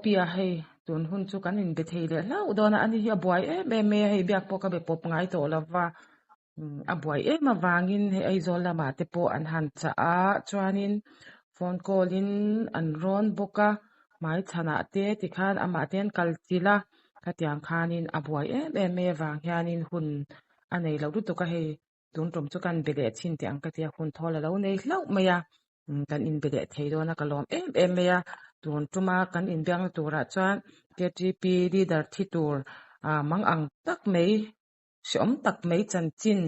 Pu OP-a hei tun hun chu kan inbe thei leh hlauh dawn a, ani hi a buai em em mai a, hei biak pawh ka be pawp ngai tawh lo va, a buai em avangin hei Aizawl lamah te pawh an han chah a, chuanin phone call in an rawn bawk a, hmaichhanah te tikhan amah te an kal chilh a, khatiang khanin a buai em em mai avang hianin hun a nei lo lutuk a hei. Tun tum chu kan be leh thin teh ang ka ti a, hun thawl a lo nei hlauh mai a, kan inbe leh thei dawn a, ka lawm em em mai a. Tun tuma kan inbiakna turah chuan KTP leader thi tur mang ang tak mai, hreawm tak mai chanchin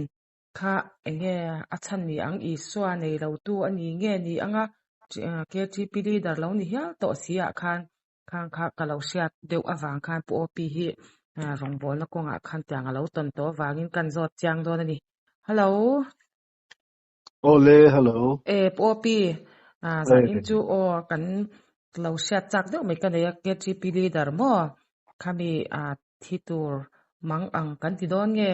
kha eng nge a chhan ni ang, Isua nei lo tu a ni nge ni ang a, KTP leader lo ni hial tawh si ah khan Khang kha ka lo hriat deuh avang khan Pu OP hi rawngbawlna kawngah khan tiang a lo tawn tawh avangin kan zawt chiang dawn a ni. Hello. Awle, hello. E, Pu OP, zanin chu aw kan lo hriat chak deuh mai ka nei a, KTP leader maw? Khami thi tur mang ang kan ti dawn nge?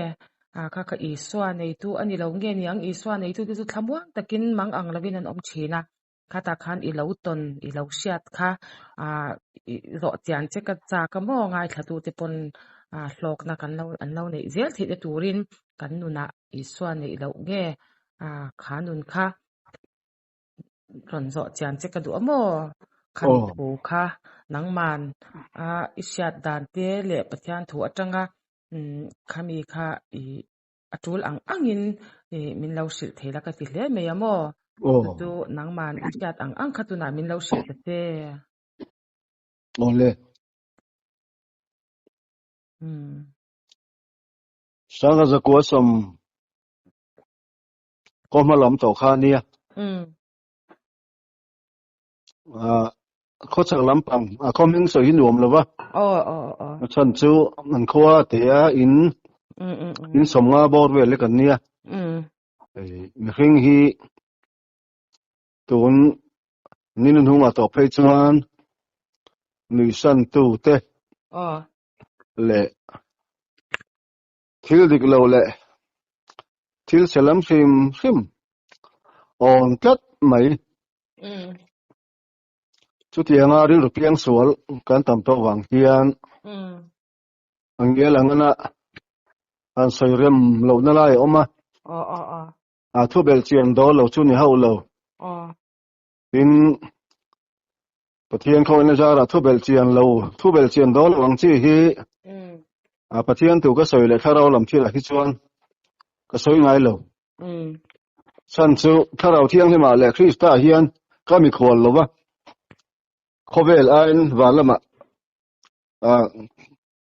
Kha kha Isua neitu a ni lo nge niang? Isua neitu te chu thlamuang takin mang ang lovin an awm thin a. Khatah khan i lo tawn, i lo hriat kha ah i zawh chian che ka chak a maw ngaithlatute pawn ah hlawkna kan lo an lo neih zel theihna turin kan nunah Isua neih loh nge ah kha nun kha rawn zawh chian che ka duh a maw? Khami thu kha nangman a i hriat dan te leh Pathian thu atanga umm khami kha i A tul ang angin min lo hrilh thei la ka ti hle mai a maw? Chu chu nangman i hriat ang ang kha tunah min lo hrilh ta che. Awle. Sanga zakua sawm kawng hma lam tawh kha ania. Khawchhak lampang a khaw hming sawi hi nuam lo va. A chhan chu an khua te a in in sawmnga bawr vel lek an nia. Mihring hi tun ni hnungah tawh phei chuan nuihsan tu te leh thil dik lo leh thil chhe lam hrim hrim awn tlat mai. Chutianga rilru piang sual kan tam tawh vang hian a ngial angana han sawi rem lohna lai a awm a. A thu belh chian dawl lo chu ni hauh lo. Tin, Pathian khawihna zarah thu belh chian lo, thu belh chian dawl lo ang chi hi Pathian thu ka sawi leh thlarau lam thilah hi chuan ka sawi ngai lo. Chhan chu Thlarau Thianghlimah leh Krista hian ka mikhual lo va, khawvel aiin van lamah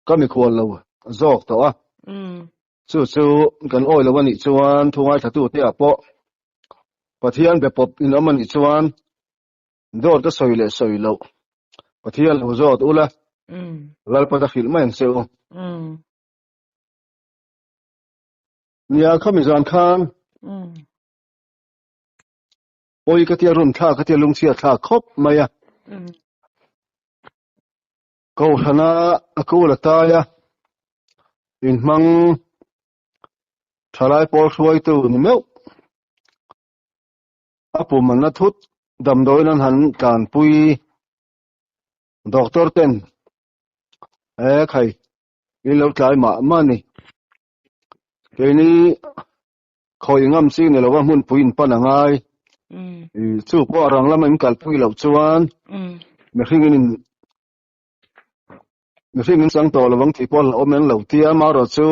ka mikhual lo zawk tawh a. Chu chu kan awi lo a nih chuan thu ngaithlatute ah pawh Pathian be pawp in awm a nih chuan dawt ka sawi leh sawi loh Pathian lo zawt ula, Lalpa ka hrilh mai ang che u. Nia khami zan khan pawi ka tia run thlak ka tia lungchhia thlak khawp mai a. Kohhrana a kul a tai a, inhmang thalai pawl hruaitu ni meuh. A pum an la thut damdawiin an han tlanpui doctor ten e khai in lo tlai mah mah a ni. Keini khawi ngam chi ni lova hmunpui in pan a ngai. Chu pawh a rang lama in kalpui loh chuan mihring in mihring in chang tawh lovang tih pawh a hlauhawm en lo tia amaherawh chu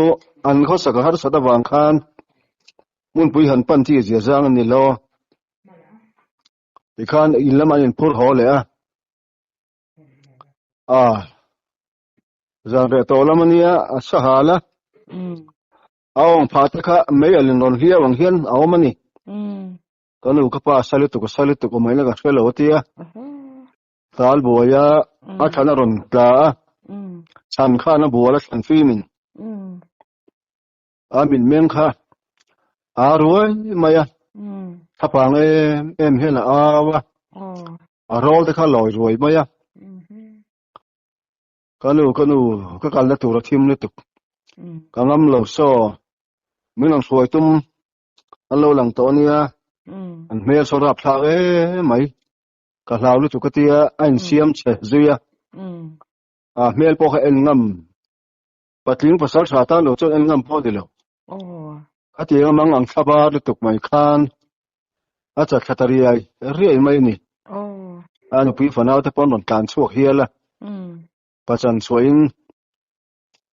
an khawsak a harsat avang khan hmunpui han pan chi zia zang a ni lo. Tikhan in lamah an inphur haw leh a. A zan reh tawh lam ania a sa hal a. A awng phah te kha mei a lin rawn hliau ang hian a awm a ni. Ka nu ka pa a sa lutuk a sa lutuk awm mai na ka hre lo a tia. Tal buai a a thlan a rawn tla a. Chhan khan a bual a thlan fim in. A mitmeng kha a ruai mai a. Thapang em em hian a au a. A rawl te kha lawi ruai mai a. Ka nu ka nu ka kalna tur a thim lutuk. Ka ngam lo saw min rawn hruai tum an lo lang tawh ania. An hmel saw rap thlak em mai. Ka hlau lutuk ka tia a insiam che zui a. A hmel pawh kha en ngam patling pasal tha tan lo chuan en ngam pawh ni lo. A tiang a mang ang thla bar lutuk mai khan a chat thla ta riai riai mai a ni. A nupui fanau te pawh an rawn tlan chhuak hial a. Pachan chhuahin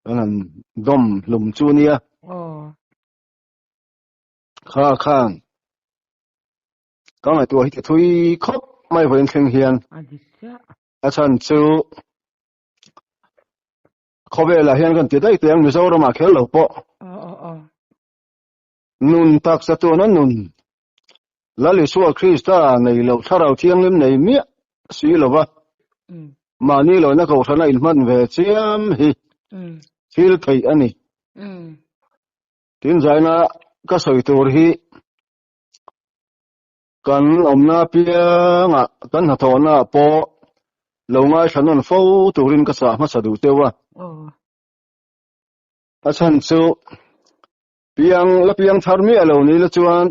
an han dawm hlum chu a nia. Kha khan ka ngaihtuah hi ti thui khawp mai vawiin thleng hian a chhan chu khawvelah hian kan ti daih teh ang Mizoramah kher lo pawh nun taksa tuna nun Lal Isua Krista nei lo thlarau thianghlim nei miah si lova mahni lohna kohhrana inhman ve chiam hi thil theih a ni. Tin zaina ka sawi tur hi kan awmna piangah kan hnathawhna pawh lo ngaithla nawn fo turin ka sah hmasa duh teuh a. A chhan chu piang la piang thar miah lo ni la chuan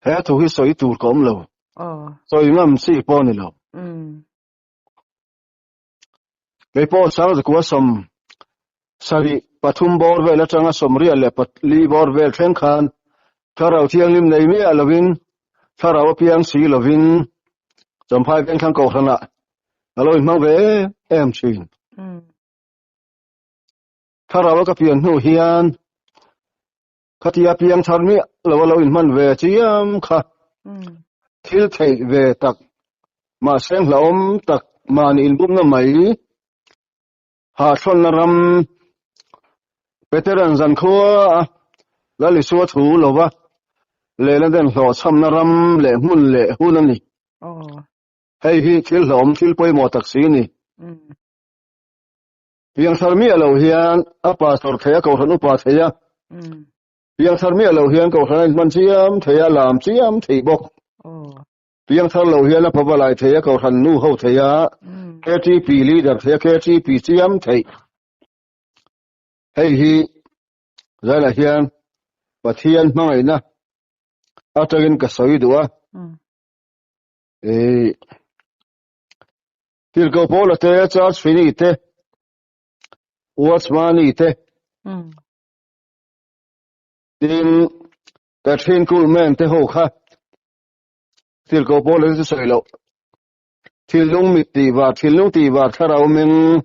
he thu hi sawi tur ka awm lo. Sawi ngam chi pawh ni lo. Kei pawh Sangzakua sawm sarih pathum bawr vel atanga sawmriat leh pali bawr vel thleng khan Thlarau Thianghlim nei miah lovin Thlarau a piang si lovin Champhai Vengthlang Kohhranah a lo inhmang ve em em thin. Thlarau a ka pian hnu hian khatia piang thar miah lo a lo inhman ve chiam kha thil theih ve tak mahse hlauhawm tak mahni inbumna mai hahthlawnna ram Peteran zankhua a Lal Isua thu lova lehla den hlawhchhamna ram leh hmun leh hun a ni. Hei hi thil hlauhawm thil pawimawh tak si a ni. Piangthar miah lo hian a pastor thei a, kohhran upa thei a. Piangthar miah lo hian kohhran a inhman chiam thei a, lam chiam thei bawk. Piangthar lo hian a pavalai thei a, kohhran nu ho thei a, KTP leader thei a, KTP chiam thei. Hei hi zailah hian Pathian hmangaihna atangin ka sawi duh a. Tirhkoh Paula te, Charles Finney te, Watchman te, tin Kathryn Kuhlman te ho kha Tirhkoh Paula te chu sawi loh. Thinlung mit tih var, thinlung tih var thlarau meng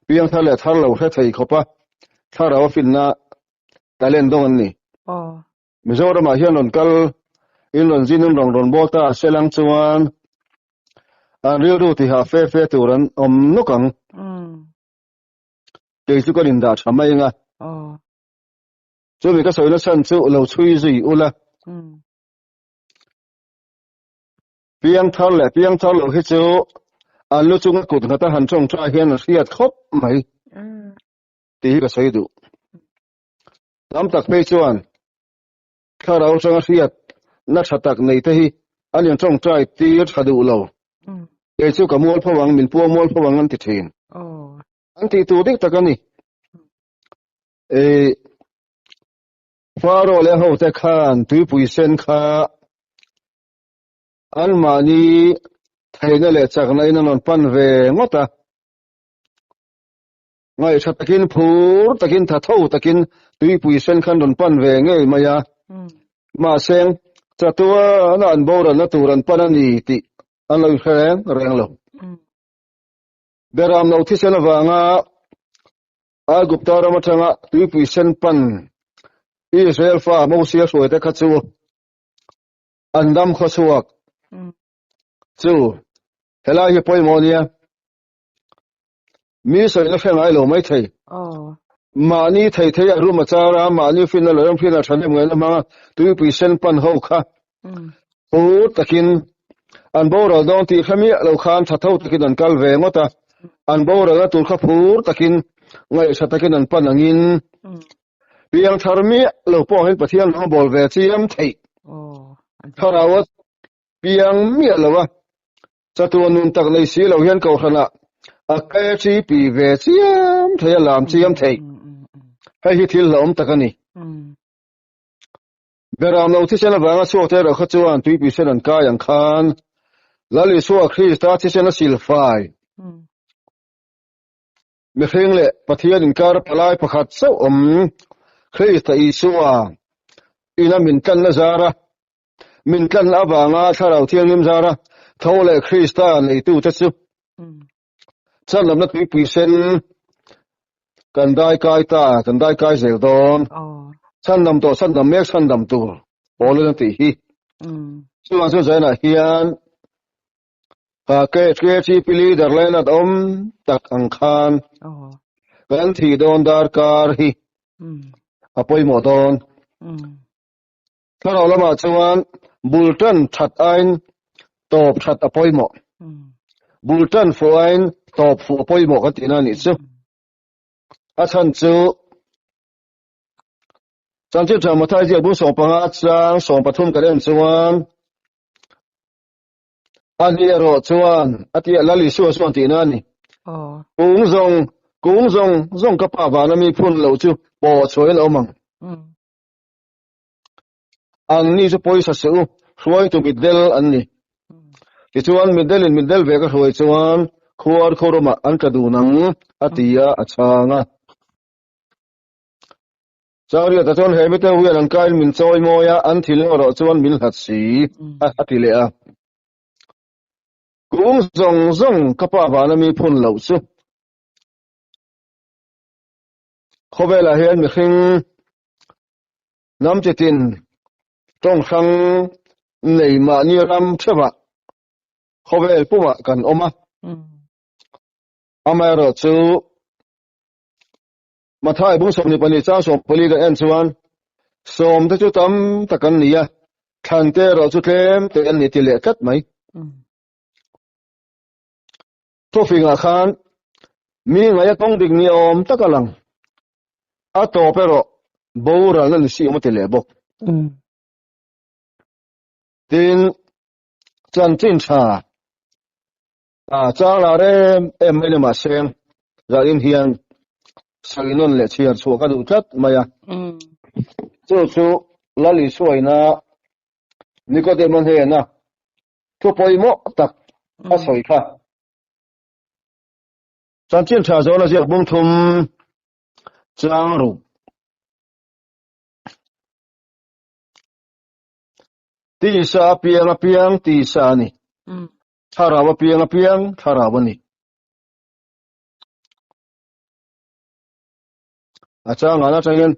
piang thar leh thar lo hre thei khawpa thlarau a finna talent dawng an ni. Mizoramah hian rawn kal in rawn zin in rawn rawn bawl ta a selang chuan an rilru tihah fe fe tur an awm nawk ang. Kei chu kan indah tha mai anga. Chumi ka sawi nasa chu lo chhui zui ula. Piang thar leh piang thar lo hi chu an lu chunga kut nghata han tawngtai hian an hriat khawp mai tih hi ka sawi duh. Tam tak phei chuan thlarau atanga hriat na tha tak nei te hi an in tawngtai tir tha duh lo. Kei chu ka mual pho ang, min puang mual pho ang an ti thin. An tih tur dik tak a ni. E, Faro leh ho te khan tuipui sen kha anmahni theihna leh chakna in an rawn pan ve ngawt a. Ngaihṭha takin, phur takin, tha tho takin tuipui sen khan rawn pan ve ngei mai a. Mahse, chatuana an boralna tur an pan a ni tih an lo inhre reng reng lo. Beram lo thisen avanga Aigupta ram aṭanga tuipui sen pan Israel fa Mosia hruaite kha chu an dam khawchhuak chu helai hi pawimawh a nia. Mi sawina hre ngai lo mai thei. Mahni thei thei a rum a char a, mahni finna leh ram finna thahnem ngaihna hmanga tuipui sen pan ho kha phur takin an boral dawn tih hre miah lo khan tha tho takin an kal ve ngawt a, an boralna tur kha phur takin ngaihsa takin an pan angin piang thar miah lo pawh hian Pathian rawng a bawl ve chiam theih. Thlarau a piang miah lo a. Chatuan nun tak nei si lo hian kohhranah a KHP ve chiam thei a, lam chiam thei. Hei hi thil hlauhawm tak a ni. Beram lo thisen avanga chhuak te erawh kha chuan tuipui sen an kai ang khan Lal Isua Krista thisen a silfai. Mihring leh Pathian inkar palai pakhat chauh awm Krista Isua ina min tlanna zara min tlanna avanga Thlarau Thianghlim zara tho leh Krista neitute chu chhandamna tuipui sen kan dai kai ta, kan dai kai zel dawn. Chhandam tawh chhandam mek chhandam tur pawl a tih hi. Chuvang chu zainah hian Ka KHP leader lainat awm tak ang khan kan thih dawn darkar hi a pawimawh dawn. Thlarau lamah chuan bul tan that aiin tawp that a pawimawh. Bul tan fuh aiin tawp fuh a pawimawh kan tihna a nih chu. A chhan chu Chanchin Tha Mathai ziak bung 15 chang 13 kan en chuan A ni erawh chuan a ti a, Lal Isua chuan tihna a ni. Kung zawng, kung zawng zawng ka pa vana mi phun loh chu pawh chhuahin a awm ang. An ni chu pawisa se u, hruaitu mitdel an ni. Tichuan mitdelin mitdel ve ka hruai chuan khuar khawramah an tla dun ang, a ti a, a chhang a. Chariot-a chuan he mite hian an kain min chawi mawi a, an thil erawh chuan min hlat si, a ti leh a. Kung zawng zawng ka pa vana mi phun loh chu khawvelah hian mihring hnam chitin tawng hrang nei mahni ram theuhah khawvel pumah kan awm a. Amaherawhchu Mathai bung 24 chang 14 kan en chuan sawm te chu tam tak an ni a, thlan te erawh chu tlem te an ni ti leh tlat mai. Thufingah khan mi ngaih a kawng dik ni awm tak a lang, a tawp erawh boralna ni si awm a ti leh bawk. Tin, chanchin tha A chang lar em em mai ni mahse zanin hian sawi nawn leh chhiar chhuah ka duh tlat mai a. Chu chu Lal Isuaina Nikodema hnena thu pawimawh tak a sawi kha. Chanchin tha zawna ziak bung thum chang ruk. Tisa apiang apiang tisa a ni. Thlarau apiang apiang thlarau a ni. A chang an atangin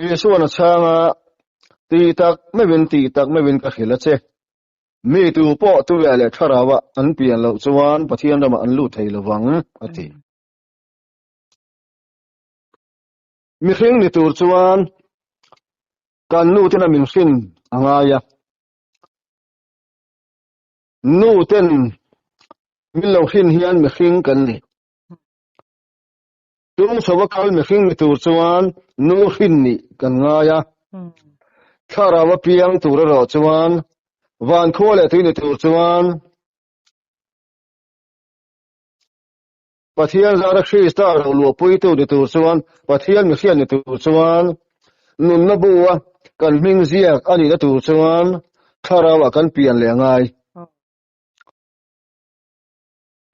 Isuan a chhang a, Ti tak meuhin, ti tak meuhin ka hrilh a che. Mi tu pawh tuiah leh thlarauah an pian loh chuan Pathian ramah an lut thei lovang, a ti. Mihring ni tur chuan kan nu tena min hrin a ngai a. Nu ten min lo hrin hian mihring kan ni. Tung chho a kal mihring ni tur chuan nu hrin nih kan ngai a. Thlarau a piang tur erawh chuan van khua leh tui ni tur chuan Pathian zara Krista ro luahpuitu ni tur chuan Pathian mihriat ni tur chuan nunna bu a kan hming ziak a nihna tur chuan thlarau ah kan pian leh a ngai.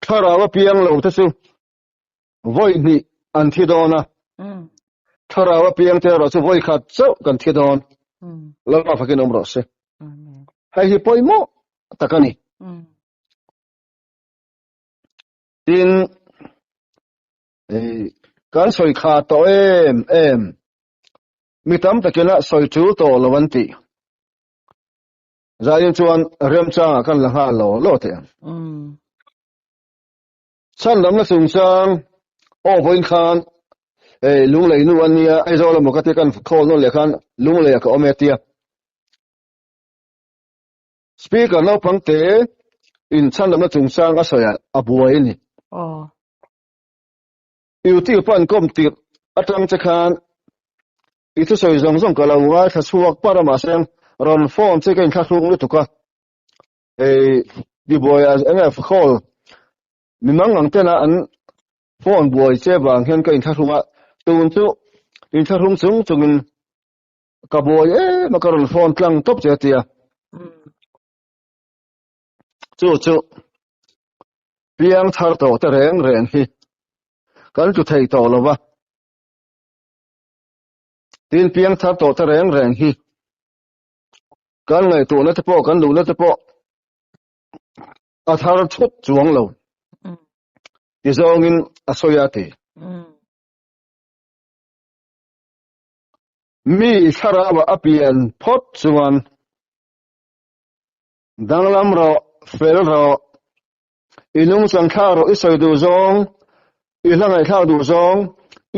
Thlarau a piang lo te chu vawi hnih an thi dawn a, thlarau a piang te erawh chu vawi khat chauh kan thi dawn. Lalpa fakin awm rawh se. Hei hi pawimawh tak a ni. Tin, kan sawi kha tawh em em, mi tam takin a sawi tul tawh lo an tih. Zain chuan remchangah kan la nghal lo lo teh ang. Chhan lamna chungchang aw vawiin khan Lunglei nu an nia, Aizawl emaw ka tia kan khawl nawn leh khan Lungleiah ka awm e tia. Speaker naupang te in chhandamna chungchang a sawi ah a buai a ni. YouTube an kawm tirh atang che khan i thusawi zawng zawng ka lo ngaithla chhuak par a mahse rawn phone che ka inthlahrung lutuk a. Hei tibuai ah eng nge call mi mangang tena an phone buai che vang hian ka inthlahrung a, tun chu inthlahrung chung chungin Ka buai em a ka rawn phone tlang tawp che a tia. Chu chu. Piang thar tawh te reng reng hi kan tlu thei tawh lo va. Tin, piang thar tawh te reng reng hi kan ngaihtuahna te pawh kan duhna te pawh a thar thut chuang lo ti zawngin a sawi a ti. Mi thlarau a pian phawt chuan danglam rawh, fel rawh, i nungchang thlak rawh, i sawi duh zawng, i hla ngaihthlak duh zawng,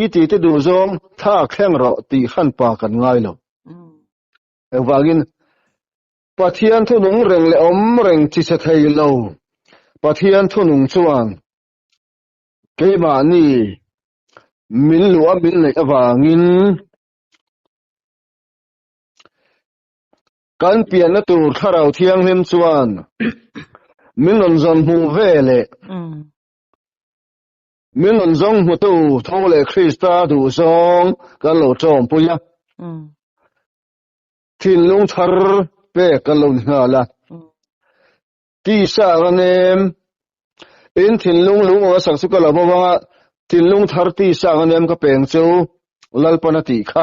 i titi duh zawng thlak thleng rawh tih hranpa kan ngai lo. Engvangin Pathian thunung reng leh awm reng chi chhe thei lo. Pathian thunung chuan keimahni min luh a min neih avangin kan pianna tur Thlarau Thianghlim chuan min rawn zawn hmuh ve leh min rawn zawng hmutu tho leh Krista duhzawng kan lo ṭawmpui a. Thinlung thar pek kan lo ni nghal a. Tisa anga nem, in thinlung lung anga sak chu ka lo bo a, thinlung thar tisa anga nem ka peng chu Lalpan a tih kha.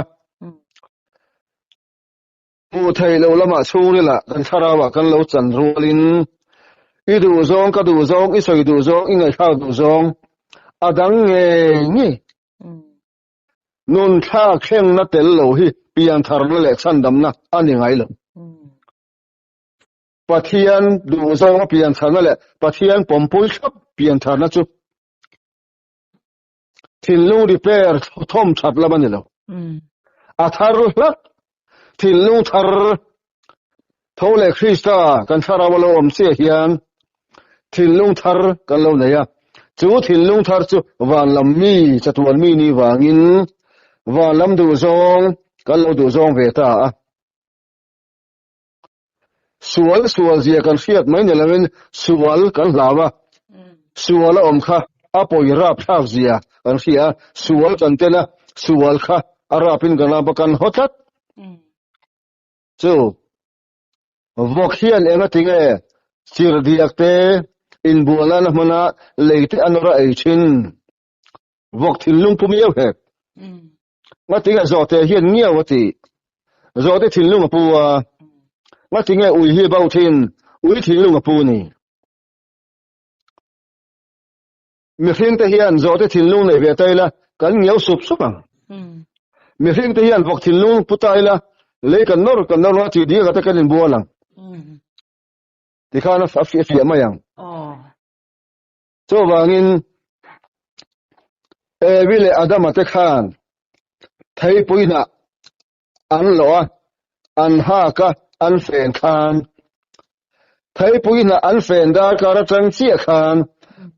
Hmuh theih loh lamah chhungril ah kan thlarau ah kan lo chan rualin i duh zawng ka duh zawng i sawi duh zawng i ngaihthlak duh zawng a dang ngei ngei. Nun thlak thlengna tel lo hi piantharna leh chhandamna a ni ngai lo. Pathian duhzawnga piantharna leh Pathian pawmpui thlap piantharna chu thinlung repair thawm that lam a ni lo. A thar hlak thinlung thar tho leh Krista kan thlarau a lo awm chiah hian thinlung thar kan lo nei a. Chu thinlung thar chu van lam mi chatuan mi ni vangin van lam duhzawng kan lo duhzawng ve ta a. Sual sual zia kan hriat mai ni loin sual kan hlau a. Sual a awm kha a pawi rap thlak zia kan hria a. Sual kan tel a, sual kha a rapin kan rap a, kan haw tlat. Chu vawk hian enga tinge chirhdiak te inbual nana hmana lei te a nawr a ei thin. Vawk thinlung pu miau hek. Nga tinge zawhte hian ngiau a tih. Zawhte thinlung a pu a. Nga tinge ui hi bo thin, ui thinlung a pu ni. Mihring te hian zawhte thinlung nei ve ta ila kan ngiau sup sup ang. Mihring te hian vawk thinlung pu ta ila lei kan nawr kan nawr a tih diak ata kan inbual ang. Tikhan a fiah mai ang. Chuvangin Evi leh Adama te khan theipui hnah an lawh a, an hak a, an fen khan theipui hnah an fen darkar atang chiah khan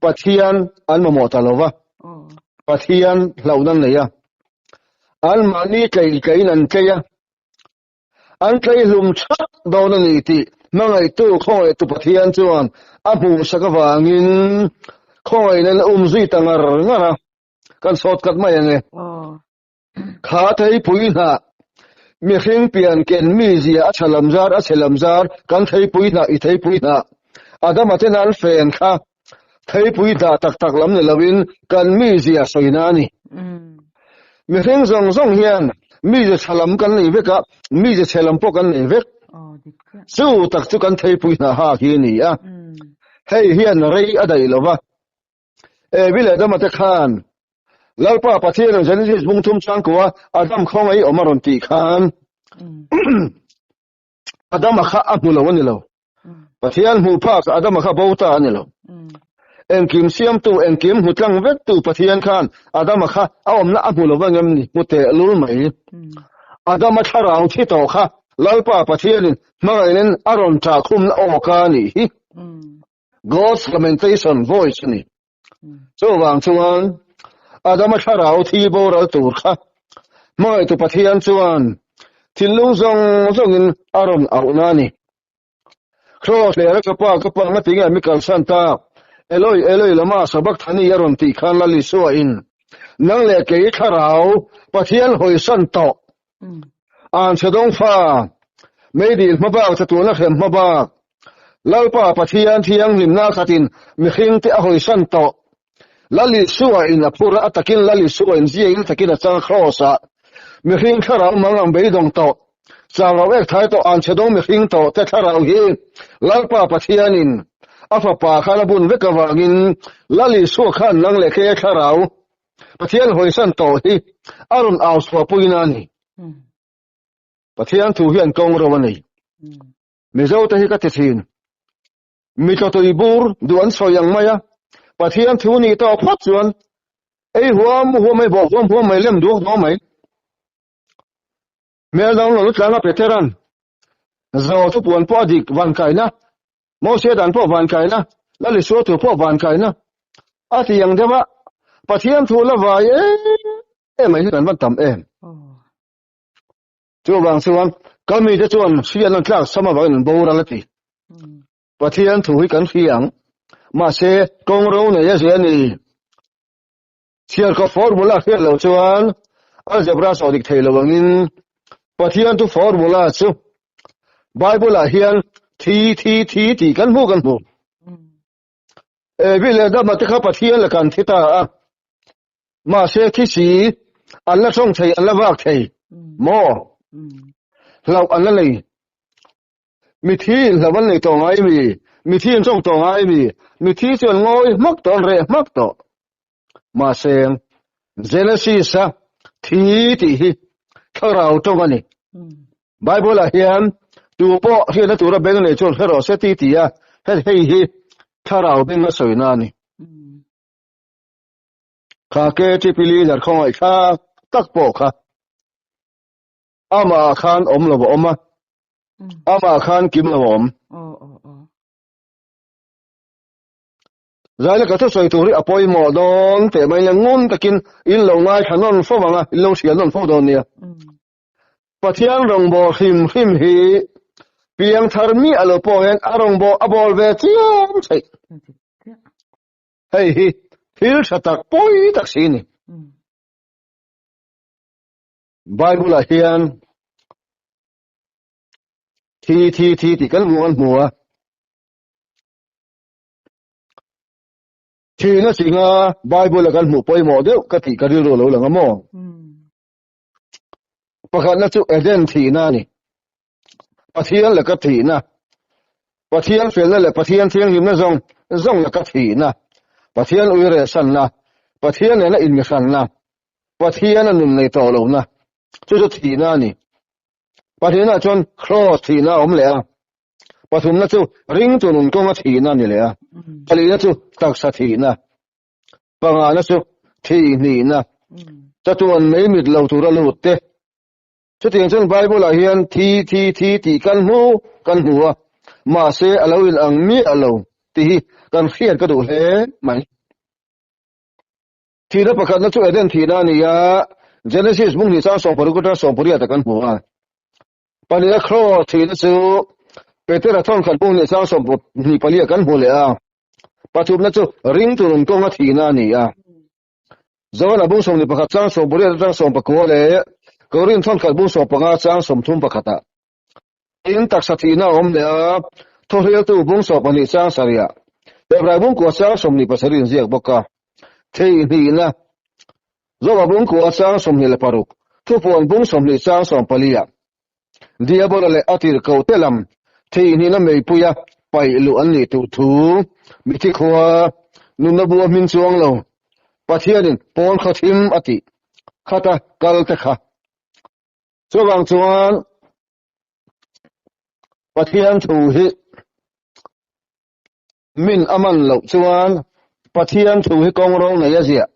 Pathian an mamawh ta lo va, Pathian hlauhna an nei a, anmahni tlei tleiin an tlei a, An tleihlum that dawn a ni tih hmangaihtu khawngaihtu Pathian chuan a hmuhsak avangin khawngaihna a um zui ta ngar ngar a, kan sawt kat mai ang e. Kha theipui hnah mihring pian ken mizia a tha lam zar a chhe lam zar kan theipui hnah i theipui hnah Adama ten an fen kha theipui hnah tak tak lam ni loin kan mizia sawina a ni. Mihring zawng zawng hian mizia tha lam kan nei vek a, mizia chhe lam pawh kan nei vek. Chu tak chu kan theipui hnah hak hi a ni a. Hei hian rei a daih lo va. Evi leh Adama te khan Lalpa Pathian Genesis bung thum changkua Adam khawngaih awm a rawn tih khan Adama kha a hmu lo a ni lo. Pathian hmuh phak Adama kha bo ta a ni lo. Engkim siamtu, engkim hmu tlang vektu Pathian khan Adama kha a awmna a hmu lo va ngem ni, hmu teh lul mai. Adama thlarau thi tawh kha Lalpa Pathianin hmangaihna a rawn ṭah khumna awka a nih hi. God's lamentation voice a ni. Chuvang chuan Adama thlarau thi boral tur kha hmangaihtu Pathian chuan thinlung zawng zawngin a rawn auhna a ni. Kraws leh ka pa ka pa ngatinge mi kalsan tak Eloi Eloi lama sabachthani a rawn tih khan Lal Isua in nang leh kei thlarau Pathian hawisan tawh an chhe dawng fa meidil hmabak chatuahna hrem hmabak. Lalpa Pathian thianghlimna khatin mihringte a hawisan tawh. Lal Isua in a phur a, a takin Lal Isua in ziain a takin a chang Kraws ah mihring thlarau mang ang beidawng tawh, chang lo ek thai tawh an chhe dawng mihring tawh te thlarau hi Lalpa Pathian in a fapa khan a bun vek avangin Lal Isua khan nang leh kei a thlarau Pathian hawisan tawh hi a rawn au chhuahpuina a ni. Pathian thu hian kawng ro a nei. Mizo te hi ka ti thin. Mi tawtui bur duh an sawi ang mai a, Pathian thu nih tawh phawt chuan ei huam huam mai, bawh huam huam mai, lem duak duak mai. Hmel dang lo tlanga Peteran zo thu puan pawh a dik van kaina, Mosia dan pawh van kaina, Lal Isua thu pawh van kaina a ti ang deuh a, Pathian thu la vai em em hi kan van tam em. Chuvang chuan ka mite chuan hri an tlak sam avangin an boral a ti. Pathian thu hi kan hri ang. Mahse, kawng ro nei a zia a ni. Chhiarkawp formula hriat loh chuan algebra sawh dik thei lo angin Pathian thu formula chu Bible-ah hian thi, thi, thi tih kan hmu kan hmu. Evi leh Adama te kha Pathian la kan thi ta a. Mahse thi si an la tawng thei, an la vak thei maw? Hlauh an la nei. Mithi in hlauh an nei tawh ngai mi? Mithi in tawng tawh ngai mi? Mithi chu an ngawi hmak tawh, an reh hmak tawh. Mahse Genesis-a thi tih hi thlarau tawng a ni. Bible-ah hian tu pawh hriatna tura beng nei chuan hre rawh se ti ti a, hei hi thlarau beng a sawina a ni. Kha KTP leader khawngaih thlak tak pawh kha amah ah khan awm lo a awm a, amah ah khan kim lo a awm. Zaila ka thusawi tur hi a pawimawh dawn teh mai le ngun takin in lo ngaithla nawn fo ang a, in lo hria nawn fo dawn nia. Pathian rawngbâwl hrim hrim hi piangthar miah lo pawh hian a rawngbâwl a bâwl ve chiam theih. Hei hi thil tha tak pawi tak si ni. Bible ah hian thi thi thi tih kan hmu kan hmu a. Thihna chinga Bible a kan hmuh pawimawh deuh ka tih ka rilru lo lang a maw? Pakhatna chu Eden thihna a ni. Pathian laka thihna, Pathian felna leh Pathian thianghlimna zawng zawng laka thihna, Pathian uirehsanna, Pathian nena inmihranna, Pathian a nun nei tawh lohna, chu chu thihna a ni. Pahnihna chuan Kraws thihna a awm leh a, pathumna chu ringtu nun kawnga thihna a ni leh a, palihna chu taksa thihna, pangana chu thihhnihna, chatuan mei mit lo tura lut te, Chutiang chuan Bible-ah hian thi, thi, thi tih kan hmu kan hmu a, mahse a lo in ang miah lo tih hi kan hriat ka duh hle mai. Thihna pakhatna chu Eden thihna a ni a, Genesis bung hnih chang sawmparuk atanga sawmpariat ah kan hmu a. Pahnihna Cross thihna chu Petera thawnkhat bung hnih chang sawmhnih pali ah kan hmu leh a. Pathumna chu ringtu nun kawnga thihna a ni a. Zohana bung 21 chang 18 atang 19 leh Korin thawnkhat bung 15 chang 31 ah tin taksa thihna a awm leh a, Thawhriltu bung 12 chang sarih ah Hebrai bung kua chang 27 inziak bawk a, theihnihna Zoha bung kua chang 26, Thupuan bung 20 chang 14 ah Diabola leh a tirhkoh te lam theihnihna meipuia paih luh an nih tur thu mithi khua nunna bua hming chuang lo Pathianin pawn khaw thim a tih khata kal te kha. Chuvang chuan Pathian thu hi min a man loh chuan Pathian thu hi kawng ro nei a ziah.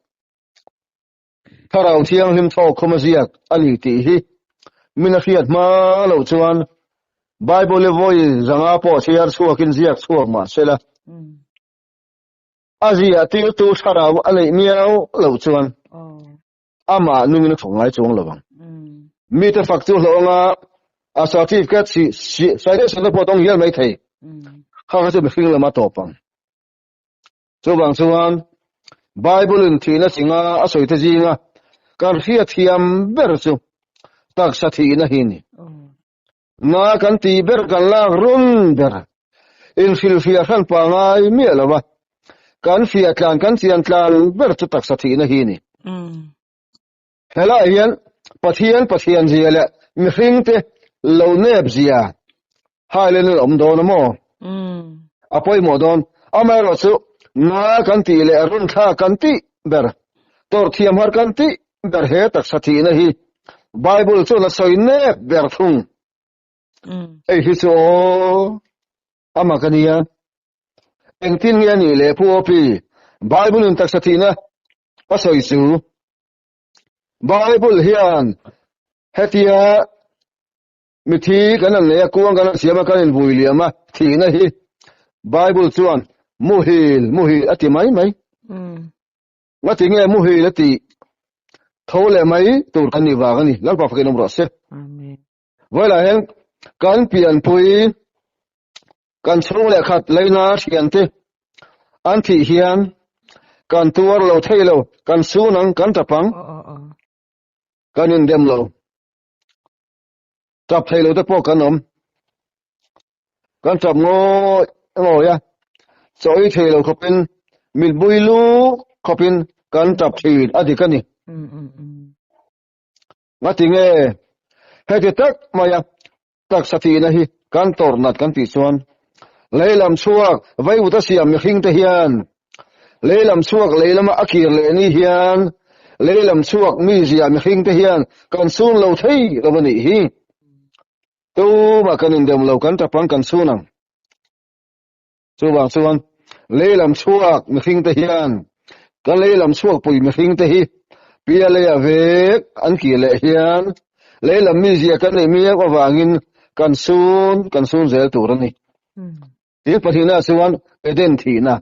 Thlarau Thianghlim thawk khawm a ziak a ni tih hi min a hriat hma loh chuan Bible i vawi zanga pawh chhiar chhuakin ziak chhuak mah sela, a ziah tirtu thlarau a neih miau loh chuan amah nungin a thawk ngai chuang lo ang. Mite fak chu hlawh anga a certificate citation te pawh a dawng hial mai thei. Kha kha chu mihring lama tawp ang. Chuvang chuan Bible-in thihna chinga a sawite zinga kan hriatthiam ber chu taksa thihna hi a ni. Na kan tih ber kan lak run ber. Inhrilhfiah hran pa ngai miah lo a, kan fiah tlan kan chian tlan ber chu taksa thihna hi a ni. Helaiah hian Pathian Pathian zia leh mihringte lo nep zia hailen an awm dawn a maw? A pawimawh dawn. Amaherawh chu na kan tih leh runthlak kan tih ber, tawrh thiam har kan tih ber he taksa thihna hi Bible chuan a sawi nep ber thung. Hei hi chu aw amak a nia. Engtin nge a nih leh Pu Opi? Bible in taksa thihna a sawi chu. Bible hian hetia mithi kan han nei a, kuang kan han siam a, kan invui liam a, thihna hi Bible chuan muhil, muhil a ti mai mai. Ngati nge muhil a tih? Tho leh mai tur kan nih vang a ni. Lalpa fakin awm rawh se. Amen. Vawilah hian kan pianpui, kan chhung leh khat leina thiante an thih hian kan tuar lo thei lo, kan sun ang, kan tap ang, kan indem lo. Tap thei lo te pawh kan awm. Kan tap ngawih ngawih a, chaw ei thei lo khawpin, mitbui lu khawpin kan tap thin a dik a ni. Ngati nge heti tak maia taksa tihna hi kan tawrh nat kan tih chuan leilam chhuak vaivut a siam mihring te hian leilam chhuak leilama a kir leh ni hian leilam chhuak mizia mihring te hian kan chhun lo thei lo a nih hi. Tumah kan indem lo kan tap ang kan chhun ang. Chuvang chuan leilam chhuak mihring te hian kan leilam chhuak pui mihring te hi pia leia vek an kih leh hian leilam mizia kan neih miau avangin kan sun kan sun zel tur a ni. Thil pahnihna chuan Eden thihna.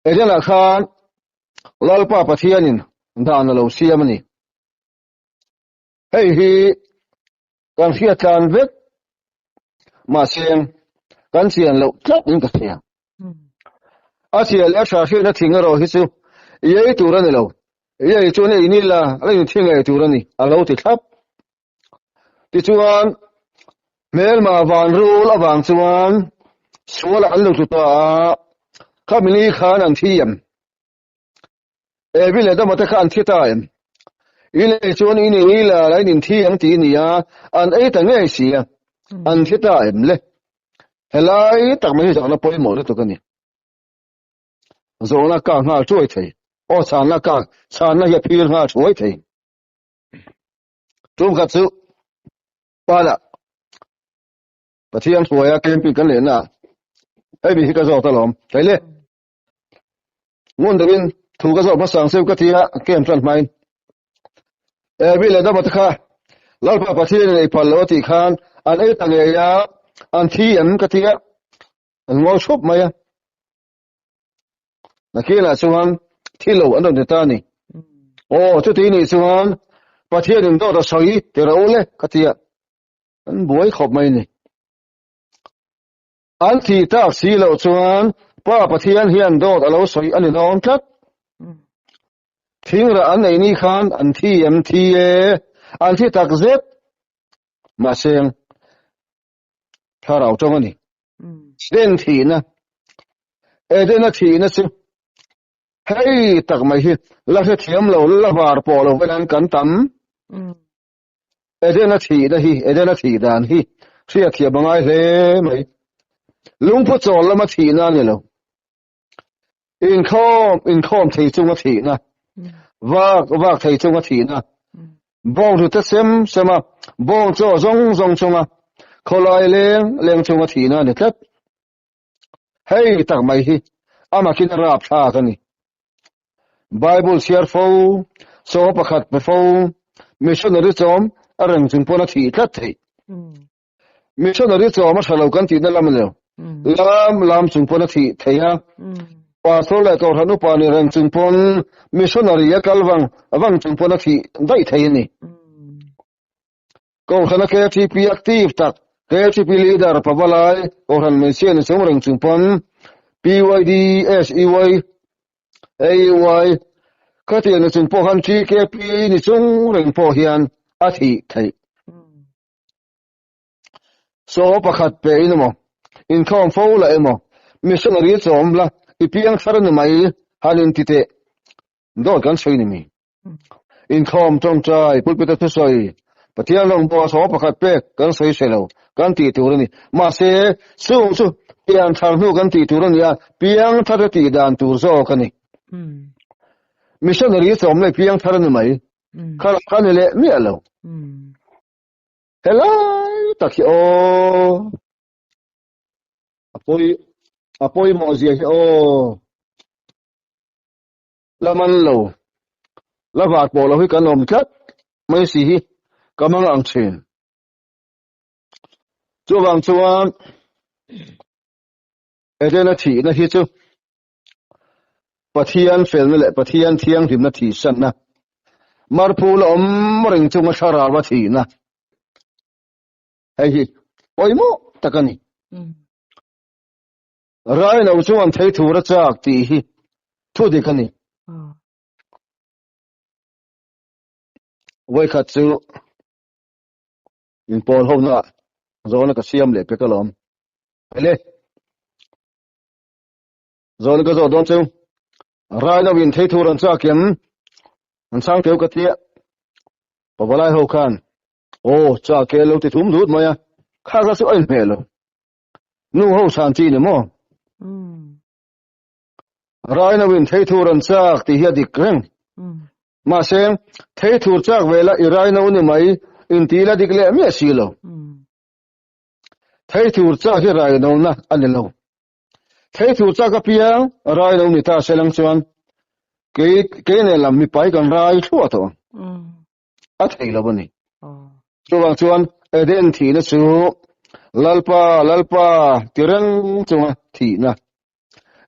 Edenah khan Lalpa Pathianin dan a lo siam a ni. Hei hi kan hriat tlan vek mahse kan chian loh tlat in ka hria. A chhia leh a tha hriatna thing erawh hi chu i ei tur a ni lo. I ei chuan ei ni la, a in thing ei tur a ni, a lo ti thlap. Tichuan, hmelma van rul avang chuan sual an lo tlu ta a, khami ni khan an thi em? Evi leh Adama te kha an thi ta em? I lei chuan i ni la la in thi ang tih ni a, an ei ta ngei si a, an thi ta em le? Helai tak mai hi zawhna pawimawh lutuk a ni. Zawhna kak nghal thuai thei. Aw chhanna kak, chhanna hi a phir nghal thuai thei. Tum khat chu Pana Pathian hruaia camping kan lehna hei mi hi ka zawt alawm. Thei le. Ngun deuhin thu ka zawh hmasa ang cheu ka ti a, camp tan hmain. Evi leh Adama te kha Lalpa Pathian in ei phal lo a tih khan an ei ta ngei a, an thi em ka ti a, an ngawi thup mai a. Nakinah chuan thi lo an rawn ti ta a ni. Aw, chuti nih chuan Pathian in dawt a sawi ti rawh u le ka ti a, an buai khawp mai a ni. An thih tak si loh chuan Pa Pathian hian dawt a lo sawi a ni dawn tlat. Thingrah an neih ni khan an thi em thi e, an thi tak zet. Mahse, thlarau tawng a ni. Eden thihna, Edena thihna chu hei tak mai hi la hrethiam lo, la var pawh lo velan kan tam. Edena thihna hi, Edena thih dan hi hriatthiam a ngai hle mai. Lungphu chawl lama thihna a ni lo. Inkhawm, inkhawm thei chunga thihna, vak, vak thei chunga thihna, bawng hrute sem sem a, bawng chaw zawng zawng chunga khawlai leng leng chunga thihna a ni tlat. Hei tak mai hi amakin a rapthlak a ni. Bible chhiar fo, chaw pakhat pe fo, missionary chawm a reng chung pawn a thih tlat theih. Missionary chawm a tha lo kan tihna lam a ni lo. Lam lam chung pawn a thih theih a. Pastor leh Kohhran upa ni reng chung pawn missionary a kal vang vang chung pawn a thih daih thei a ni. Kohhrana KTP active tak, KTP leader Pavalai Kohhran hmeichhia ni chung reng chung pawn PYD, SEY, AEY khatiang ni chung pawh khan TKP ni chung reng pawh hian a thih theih. Saw pakhat pe in emaw, inkhawm fo la emaw, missionary chawm la, i piang thar ni mai han inti teh. Dawt kan sawi ni mi. Inkhawm tawngtai pulpit a thusawi Pathian rawngbawh saw pakhat pek kan sawi hre lo kan tih tur a ni. Mahse, chung chu pian thar hnu kan tih tur a ni a, piang thar a tih dan tur zawk a ni. Missionary chawm leh piang thar a ni mai. Kha kha ni leh miah lo. Helai tak hi aw. A pawi a pawimawh zia hi aw. La man lo. La vat pawh lo hi kan awm tlat mai si hi ka mang ang thin. Chuvang chuan Edena thihna hi chu Pathian felna leh Pathian thianghlimna thihsanna, marphu la awm reng chunga thlarau a thihna hei hi pawimawh tak a ni. Rai lo chuan thei thur a chak tih hi thu dik a ni. Vawikhat chu inpawl hona zawhna ka siam leh pek alawm. Ele. Zawhna ka zawh dawn chu rai lo in thei thur an chak em? An chhang teu ka tia. Pavalai ho khan aw chak e lo ti thum dut mai a. Kha kha chu a inhmeh lo. Nu ho chhan chi ni maw? Rai lo in thei thur an chak tih hi a dik reng. Mahse, thei thur chak ve la i rai no ni mai inti la dik leh miah si lo. Thei thur chak hi rai no na a ni lo. Thei thur chak apiang rai lo ni ta se lang chuan kei kei nen lam mipai kan rai thluah tawh ang. A thei lo a ni. Chuvang chuan Eden thihna chu Lalpa, Lalpa ti reng chunga thihna,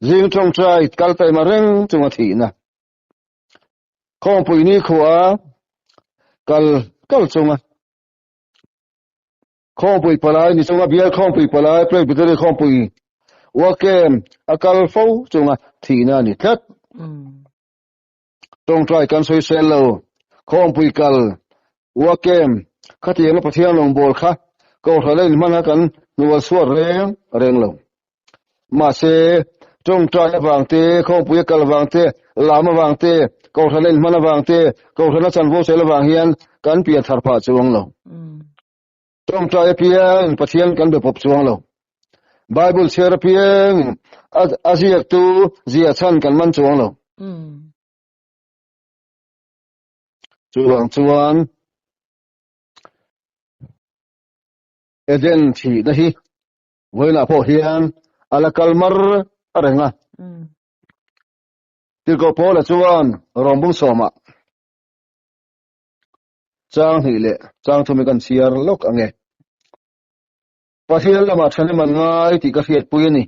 zing tawngtai kal taima reng chunga thihna, khawmpui nikhua kal kal chunga Khawmpui palai ni chunga bial khawmpui palai Presbytery khawmpui Uakem a kal fo chunga thihna a ni tlat. Tawngtai kan sawi sel lo. Khawmpui kal Uakem khatianga Pathian rawngbâwl kha Kohhran a inhman a kan hnual chhuat reng reng lo. Mahse, tawngtai avang te, khawmpui a kal avang te, lam avang te, Kohhran a inhman avang te, Kohhran a chanvo sel avang hian kan pian thar phah chuang lo. Tawngtai apiangin Pathian kan be pawp chuang lo. Bible chhiar apiangin a ziaktu ziah chhan kan man chuang lo. Chuvang chuan Eden thihna hi vawiinah pawh hian a la kal mar a reng a. Tirhkoh Paula chuan rawngbung sawmah Chang hnih leh chang thum hi kan chhiar lawk ang e. Pathian lamah thahnem an ngai tih ka hriatpui a ni.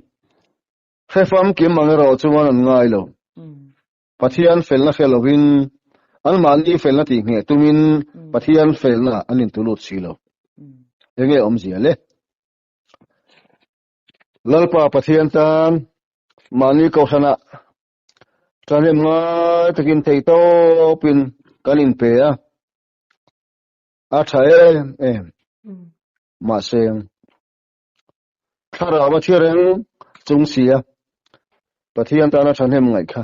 Hre famkim ang erawh chuan an ngai lo. Pathian felna hre lovin, anmahni felna tih ngheh tumin Pathian felna an intulut si lo. Enge awmzia le? Lalpa Pathian tan mahni kohhranah Thahnem ngai takin theihtawpin kan inpe a, a tha em em. Mahse, thlarau a thi reng chung si a, Pathian tana thahnem ngaih kha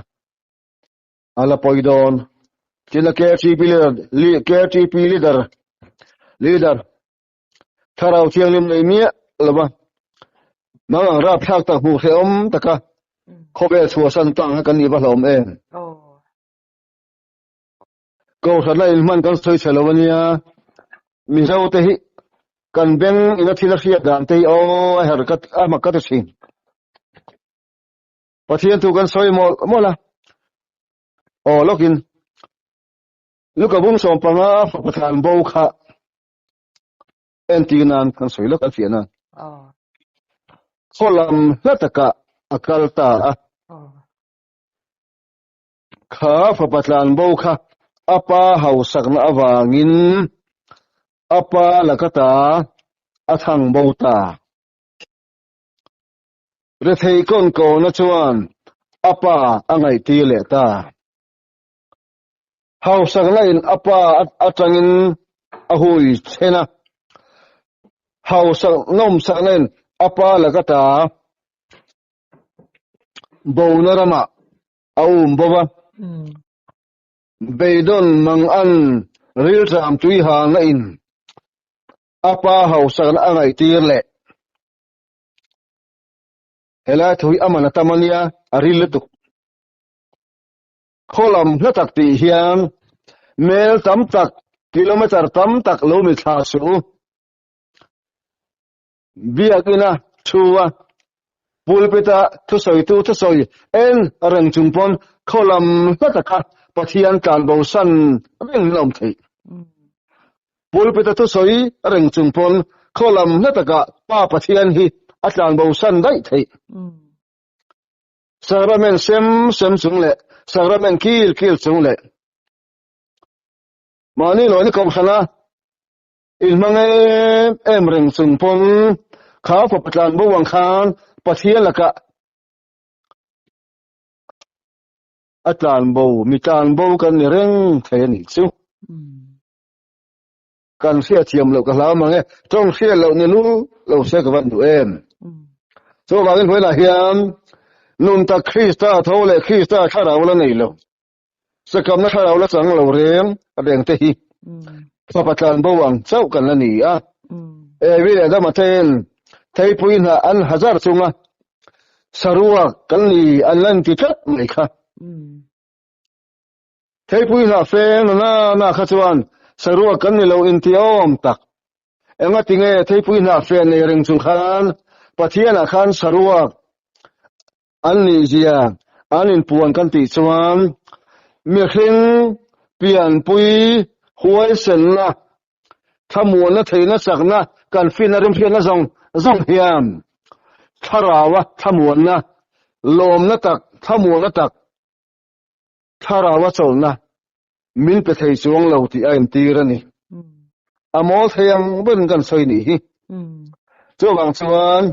a la pawi dawn. Tin a KTP leader, KTP leader, leader Thlarau Thianghlim nei miah lo va, nang ang rapthlak tak hmuh hrehawm taka khawvel chhuahsan tang kha kan nih va hlawm em? Kohhran a inhman kan sawi chhe lo a nia, Mizo te hi kan beng ina thil a hriat dan te hi aw a her ka a mak ka ti thin. Pathian thu kan sawi mawlh mawlh a, aw lawkin Luka bung 15 fapa thlan bo kha entir nan kan sawi lawk an fiah nan. Khaw lam hla takah a kal ta a. Kha fapa tlan bo kha a pa hausakna avangin a pa laka ta a thang bo ta. Rethei kawn kawna chuan a pa a ngaihtir leh ta. Hausakna in a pa atangin a hui then a. Hausak nawmsakna in a pa laka ta bona ramah a um bo va. Beidawn mang an rilṭam tui halna in a pa hausakna a ngaihtir leh. Helai thu hi a man a tam a nia, a ril lutuk. Khaw lam hla tak tih hian mel tam tak, kilometre tam tak lo mi thla suh u. Biakina thu a, pulpit-a thusawitu thusawi en reng chung pawn khaw lam hla taka Pathian tlanbosan reng in a awm theih. Pulpit-a thusawi reng chung pawn khaw lam hla takah Pa Pathian hi a tlanbosan daih theih. Sacrament sem sem chung leh sacrament kil kil chung leh mahni lawina kohhrana inhmang em em reng chung pawn kha fapa tlanbo ang khan Pathian lakah a tlanbo mi tlanbo kan ni reng thei a nih chu. Kan hriatthiam loh ka hlau mang e, tawng hriat loh ni lu lo se ka van duh em. Chuvangin hnuaiah hian nun tak Krista tho leh Krista thlarau la nei lo, sakamna thlarau la chang lo reng reng te hi fapa tlan bo ang chauh kan la ni a. Evi leh Adama ten theipui hnah an hazar chunga saruak kan ni an lan ti tlat mai kha. Theipui hnah feng na na kha chuan saruak kan ni lo intiawm tak. Engatinge theipui hnah fen nei reng chung khan Pathianah khan saruak an nih zia an inpuan kan tih chuan mihring pianpui huaisenna thlamuanna theihna chakna kan finna rimhriatna zawng zawng hian thlaraua thlamuanna lawmna tak thlamuanna tak Thlarau a chawlhna min pe thei chuang lo tih a entir a ni. A mawl thei ang berin kan sawi nih hi. Chuvang chuan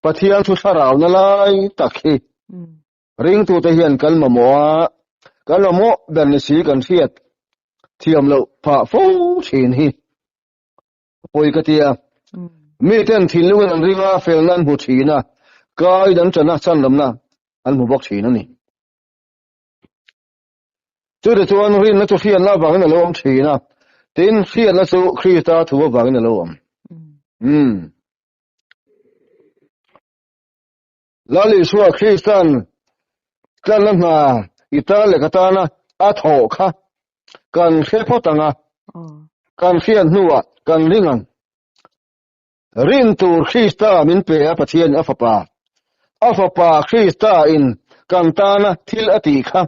Pathian thu thlarauna lai tak hi ringtute hian kan mamawh a, kan mamawh ber ni si kan hriat thiam loh phah fo thin hi a pawi ka ti a. Miten thinlungin an ring a, felna an hmu thin a, kai dan ṭana chanlamna an hmu bawk thin a ni. Chute chuan rinna chu hriatna avangin a lo awm thin a, tin hriatna chu Krista thu avangin a lo awm. Um. Lal Isua Kristan tlanna hna i tan leh ka tana a thawh kha kan hre phawt ang a, kan hriat hnuah kan ring ang. Rin tur Krista min pe a Pathian a Fapa. A Fapa Krista in kan tana thil a tih kha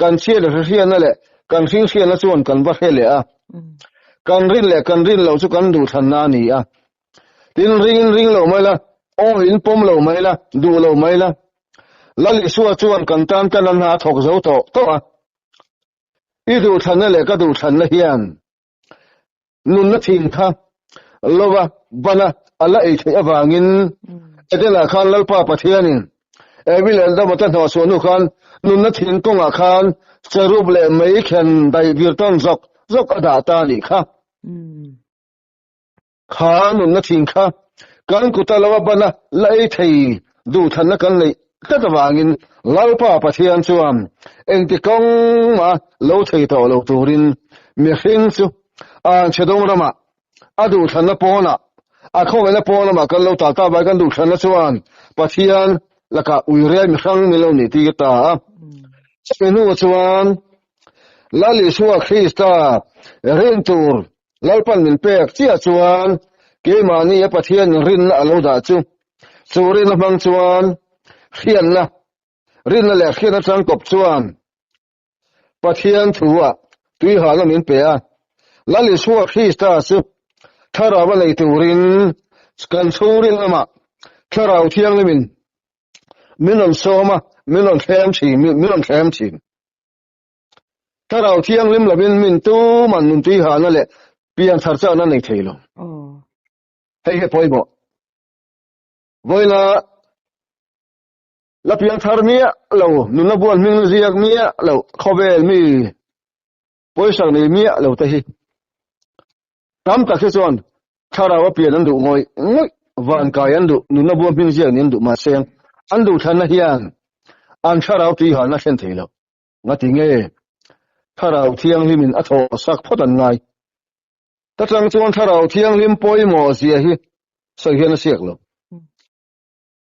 kan chhia leh hriatna leh kan hring hriatna chuan kan va hre leh a. Kan rin leh kan rin loh chu kan duhthlanna a ni a. Tin ringin ring lo mai la, aw in pawm lo mai la, duh lo mai la. Lal Isua chuan kan tan tan a hna a thawk zo tawh tawh a. I duhthlanna leh ka duhthlanna hian Nunna thin kha lova bana a la ei theih avangin Edena khan Lalpa Pathianin Evi leh Adama te hnawhchhuah hnu khan nunna thin kawngah khan cherub leh mei khen daih vir tawn zawk zawk a dah ta a nih kha. Kha nunna thin kha kan kuta lova bana la ei thei duhthlanna kan neih tlat avangin Lalpa Pathian chuan engti kawng mah lo thei tawh lo turin mihring chu an chhe dawng ramah a duhthlanna pawnah a khawngaihna pawn lamah kan lo tal ta vai kan duhthlanna chuan Pathian lakah uirel mihrang min lo nih tir ta a. Chumi hnuah chuan Lal Isua Krista rin tur Lalpan min pek chiah chuan keimahni a Pathian rinna a lo dah chu chu rinna hmang chuan hriatna rinna leh hriatna tangkawp chuan Pathian thu-ah tuihalna min pe a, Lal Isua Krista chu Thlarau a nei turin kan chhungril lamah Thlarau Thianghlimin min rawn sawm a, min rawn thlem thin, min rawn thlem thin. Thlarau Thianghlim lovin min tuman nun tuihalna leh pianthar chakna nei thei lo. Hei hi pawimawh. Vawiina La piang thar miah lo, nunna buan hming ziak miah lo, khawvel mi pawisak nei miah lo te hi tam tak hi chuan Thlarau a pian an duh ngawih ngawih, van kai an duh, nunna buam hming ziak nih an duh mahse an duhthlanna hian an thlarau tuihalna thlen thei lo. Ngati nge Thlarau Thianghlimin a thawh sak phawt an ngai? Ta tang chuan Thlarau Thianghlim pawimawh zia hi sawi hian a siak lo.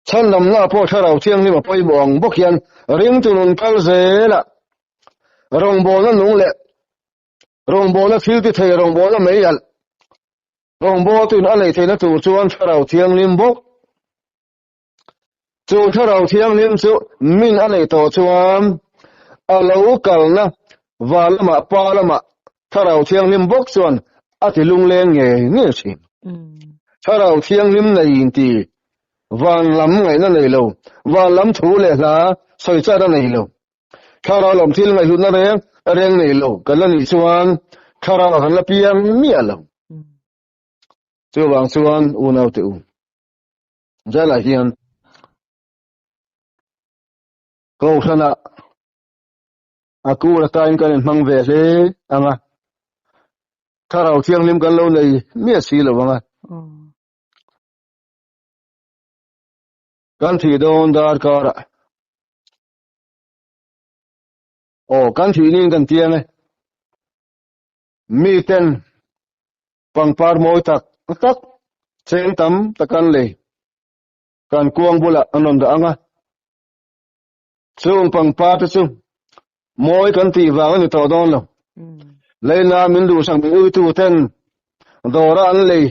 Chhandamna pawh Thlarau Thianghlim a pawimawh ang bawk hian ringtu nun kal zelah rawngbawlna nung leh rawngbawlna thil ti thei rawngbawlna mei alh rawngbawltuin a neih theihna tur chuan Thlarau Thianghlim bawk. Chu Thlarau Thianghlim chu min a neih tawh chuan a lo kalna van lamah pa lamah Thlarau Thianghlim bawk chuan a ti lungleng ngei ngei thin. Thlarau Thianghlim nei inti van lam ngaihna nei lo, van lam thu leh hla sawi chat a nei lo. Thlarau lam thil ngaihhlutna reng reng nei lo kan la nih chuan Thlarau ah kan la piang miah lo. Chuvang chuan unaute u, Zailah hian Kohhranah a kur atain kan inhmang ve hle ang a, Thlarau Thianghlim kan lo nei miah si lo ang a. Kan thih dawn darkarah aw kan thih niin kan tiang e. Miten pangpar mawi tak tak cheng tam tak an lei kan kuang bulah an rawn dah ang a, chung pangpar te chu mawi kan tih vang a ni tawh dawn lo. Leina min duhsak min uitu ten dawra an lei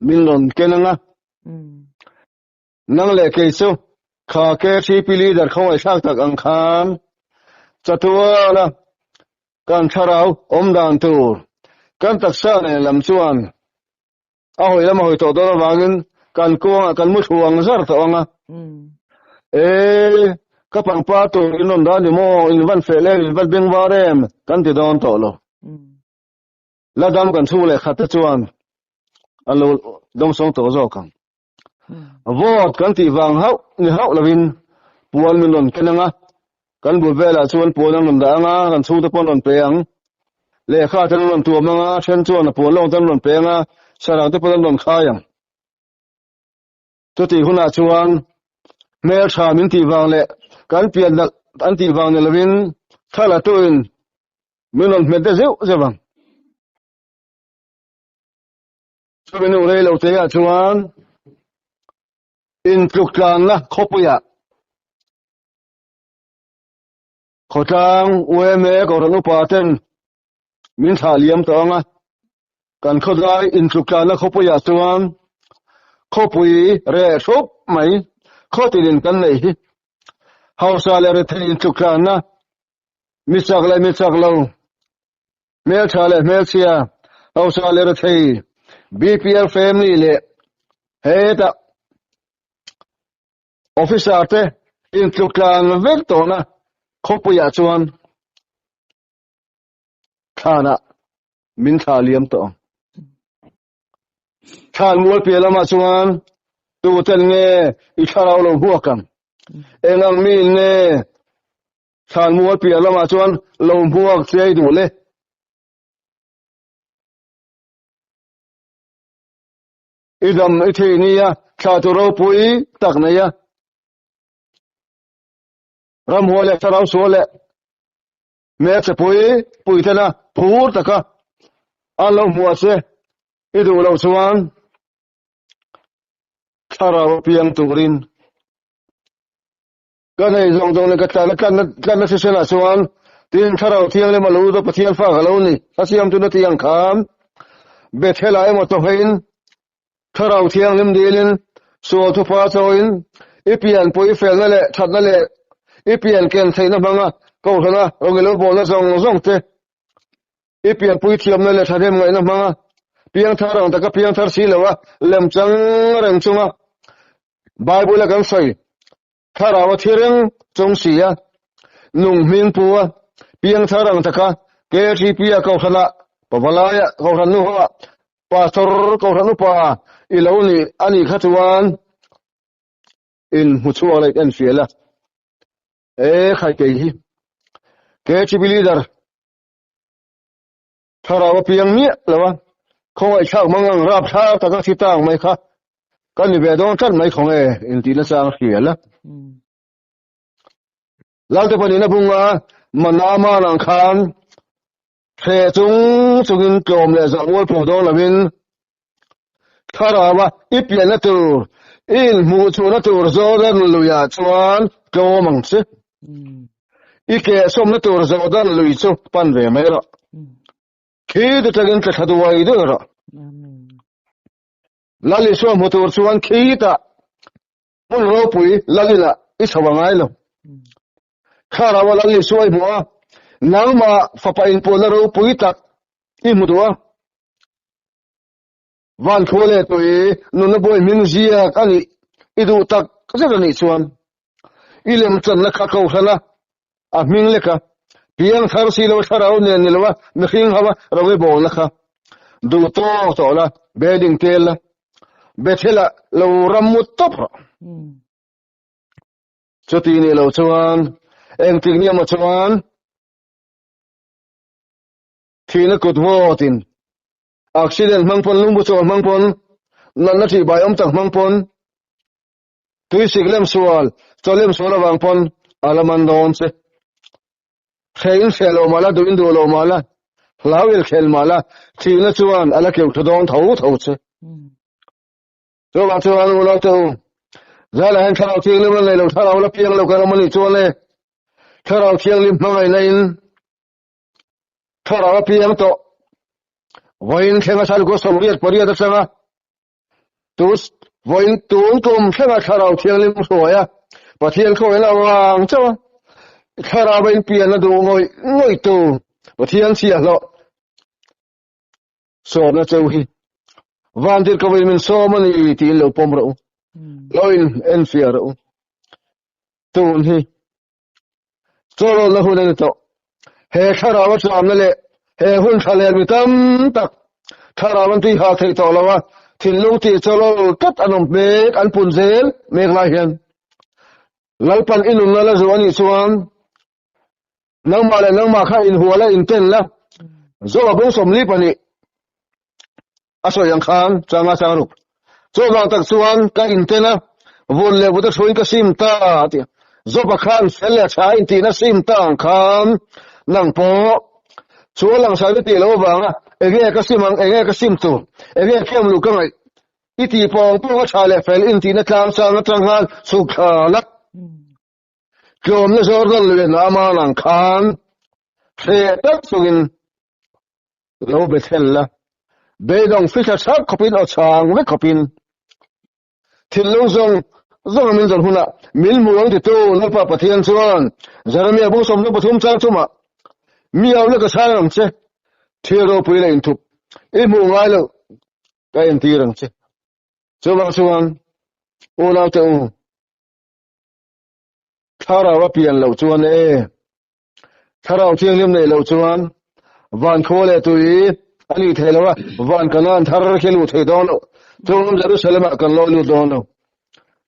min rawn ken ang a. Nang leh kei chu kha KTP leader khawngaihthlak tak ang khan chatuala kan thlarau awm dan tur kan taksa nen lam chuan a hawi lam a hawi tawh dawn avangin kan kuangah kan mu thlu ang zar tawh ang a. E ka pangpar tur in rawn dah ni maw, in van feh lem, in van beng var em kan ti dawn tawh lo. La dam kan chhung leh khat te chuan a lo dawngsawng tawh zawk ang. Vote kan tih vang hauh ni hauh lovin puan min rawn ken ang a, kan bul velah chuan puan an rawn dah ang a, kan chhungte pawh an rawn pe ang. Lehkha te an rawn tuam ang a, then chuan a puan lawng te an rawn pe ang a, sarang te pawh an rawn khai ang. Chutih hunah chuan hmeltha min tih vang leh kan pian nalh an tih vang ni lovin thla la tuin min rawn hmet deuh zeuh zeuh ang. Chumi nu rei lo te ah chuan intluk tlanna khawpuiah khawtlang UMA Kohhran upa ten min thlah liam tawh ang a, kan khawtlai intluk tlanna khawpuiah chuan khawpui reh hrup mai khawtin kan neih hi hausa leh rethei intluk tlanna mi chak leh mi chak lo Hmeltha leh hmelchhia, hausa leh rethei, BPL family leh hetah officer te intluk tlan vek tawhna khawpuiah chuan thlanah min thlah liam tawh ang. Thlan mual piah lamah chuan tuten nge i thlarau lo hmuak ang? Eng ang miin nge Thlan mual piah lamah chuan lo hmuak chiai duh le. I dam i thei nia, thla tu ropui tak nei a. Ramhuai leh thlarau sual leh hmelchhe pui pui tena phur taka an lo hmuah che i duh loh chuan thlarau piang turin Ka nei zawng zawng leh ka tlan tlanna tlanna hrisel ah chuan tin Thlarau Thianghlim a lo lut a Pathian fa ka lo ni a siam tuna tih ang khan Bethel ah emaw chawhmeiin Thlarau Thianghlim dilin sual thupa chawiin i pian pawh i felna leh thatna leh i pian ken theihna hmanga Kohhrana rawn i lo bawlna zawng zawng te i pianpui thiamna leh thahnem ngaihna hmanga piangthar ang taka piangthar si lo a lemchang reng chunga Bible a kan sawi Thlarau a thi reng chung si a, nung hming pu a, piangthar ang taka KTP a Kohhranah, Pavalaia Kohhran nu ho ah, Pastor Kohhran upa i lo ni a nih kha chuan in hmu chhuak leh en fiah la. E khai kei hi KTP leader Thlarau a piang miah lo a. Khawngaihthlak mangang rapthlak taka thi tang mai kha ka ni ve dawn tlat mai khawnge intih nachang hria la. Lalte pahnih na bunga mana man ang khan hre chung chungin tlawm leh zah mual pho dawn lovin Thlarau-a i pianna tur, i inhmuh chhuahna tur Jordan luiah chuan tlawm ang che. I kehsawmna tur Jordan lui chu pan ve mai rawh. Khi te tangin tla thla duai duai rawh. Lal Isua hmu tur chuan khitah hmun ropui Lal inah i chho a ngai lo. Thlarau-a Lal Isua i hmu a, nangmah fapa inpuanna ropui tak i hmu duh a. Van khua leh tui nunna buai hming ziak a nih i duh tak zet a nih chuan i lemchanna kha kohhran a, a hming lek a, piang thar si lo thlarau nen ni lo a, mihring ho a ro i bawlna kha duh tawk tawh la, bedding tel la, Bethel ah lo ram mut tawp rawh. Chuti nih loh chuan engtik ni emaw chuan thihna kut vawtin accident hmang pawn lungbu chawl hmang pawn natna ṭih bai awm tak hmang pawn tuisik lem sual chaw lem sual avang pawn a la man dawn che. Hreh in hreh lo mah la, duh in duh lo mah la, hlau il khel mah la, thihna chuan a la keuh tha dawn tho tho che. Chuvang chuan u lo te u, Zailah hian Thlarau Thianghlim la nei lo, Thlarau la piang lo kan awm a nih chuan le, Thlarau Thianghlim hmangaihna in Thlarau a piang tawh. Vawiin thlenga Thlarau 88 atanga tu vawiin tun tum thlenga Thlarau Thianghlim hruai a, Pathian khawiin a vang chauh a, Thlarau a inpian a duh ngawih ngawih tu Pathian chhiahhlawh sawmna cheu hi vantir ka vawiin min sawm a ni tiin lo pawm rawh u, lo in enfiah rawh u. Tun hi Chawlawlna hun a ni tawh. He thlarau a tlamna leh he hun tha leh mi tam tak thlarau an tui hah theih tawh lo a, thinlung tih chawlawl tlat an awm mek, an pun zel mek lai hian Lalpan i nunna la zuh a nih chuan nangmah leh nangmah kha inhual a inten la, Zoa bung 42 a sawi ang khan changa chang ruk. Chuvang tak chuan ka inten a, vun leh vut a hruin ka sim ta a ti a. Job-a khan fel leh tha intihna sim ta ang khan nang pawh chu a langsar ka tih loh avanga enge ka sim ang, enge ka sim tur, enge khiam luh ka ngaih i tih pawng pawng a tha leh fel intihna tlang chang atang khan chhuk thla la. Tlawmna Jordan lui a man ang khan hreh tak chungin Lo be thlen la, beidawng fithla thak khawpin aw chhang vek khawpin thinlung zawng zawnga min zawn hunah min hmu ang titu Lalpa Pathian chuan Jeremia bung 23 chang chumah mi au la ka chhang ang che, thil ropui la inthup i hmuh ngai loh ka entir ang che. Chuvang chuan unaute u, thlarau a pian loh chuan e, Thlarau Thianghlim neih loh chuan van khua leh tui a nih theih loh a, van Kanaan thar khi a luh theih dawn loh. Chung Jerusalem ah kan lawi lut dawn lo.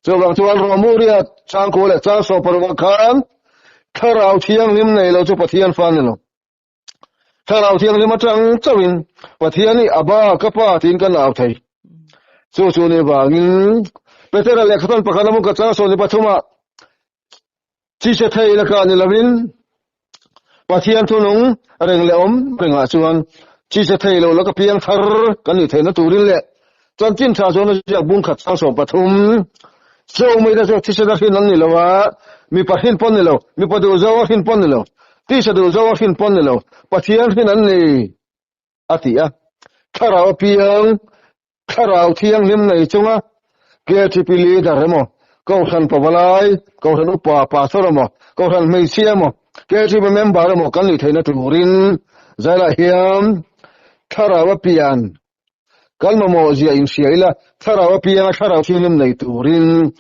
Chuvang chuan Romuria changkua leh chang 16 ah khan Thlarau Thianghlim neih loh chu Pathian fa a ni lo. Thlarau Thianghlim atang chauhin Pathian hi Abba, ka Pa tiin kan au thei. Chu chu ni vangin Petera lehkhathawn pakhat a hmun ka chang 13 ah Chise thei lakah ni lovin Pathian thunung reng leh awm rengah chuan chise thei lo laka piang thar kan nih theihna turin leh chanchin tha chuan a ziak bung khat sang 13 Cho mai te chu thisen a hrin an ni lo a, mipa hrin pawn ni lo, mipa duh zo a hrin pawn ni lo, tisa duh zo a hrin pawn ni lo, Pathian hrin an ni a ti a. Thlarau a piang Thlarau Thianghlim nei chunga KTP leader emaw, Kohhran pavalai, Kohhran upa, pastor emaw, Kohhran hmeichhia emaw, KTP member emaw kan nih theihna turin zailah hian Thlarau a pian kan mamawh zia inhria ila, Thlarau a pianga Thlarau Thianghlim nei turin